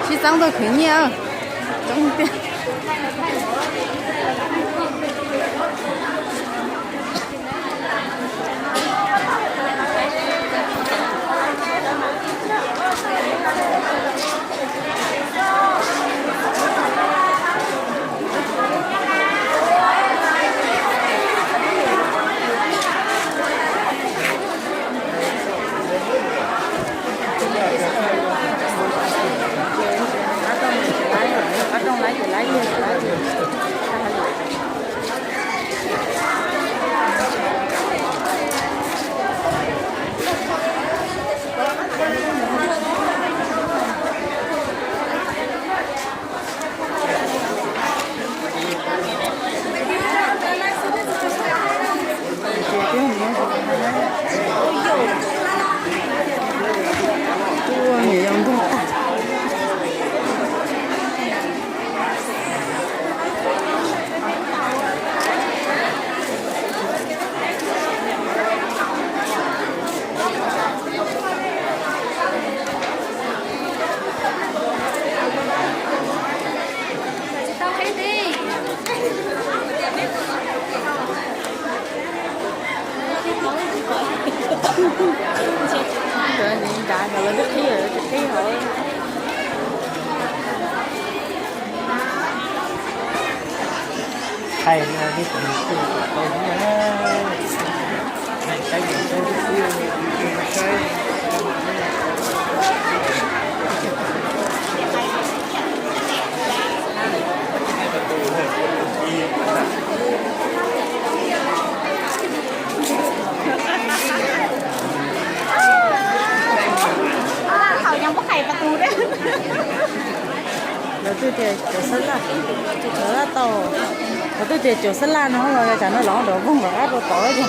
Tsis txeeb tuaj khwv nyiaj. Txeeb tiag. Nrad nkawd lawv twb qhib, lawv twb qhib hauv. Hais no nej tus nus twg tau na, hais saib yus saib twb xwb, saib. Lawv twb tias caum xab laj, lawv tau, lawv twb tias caum xab laj no los tsam no los nram voog nram qab rau tod tiag.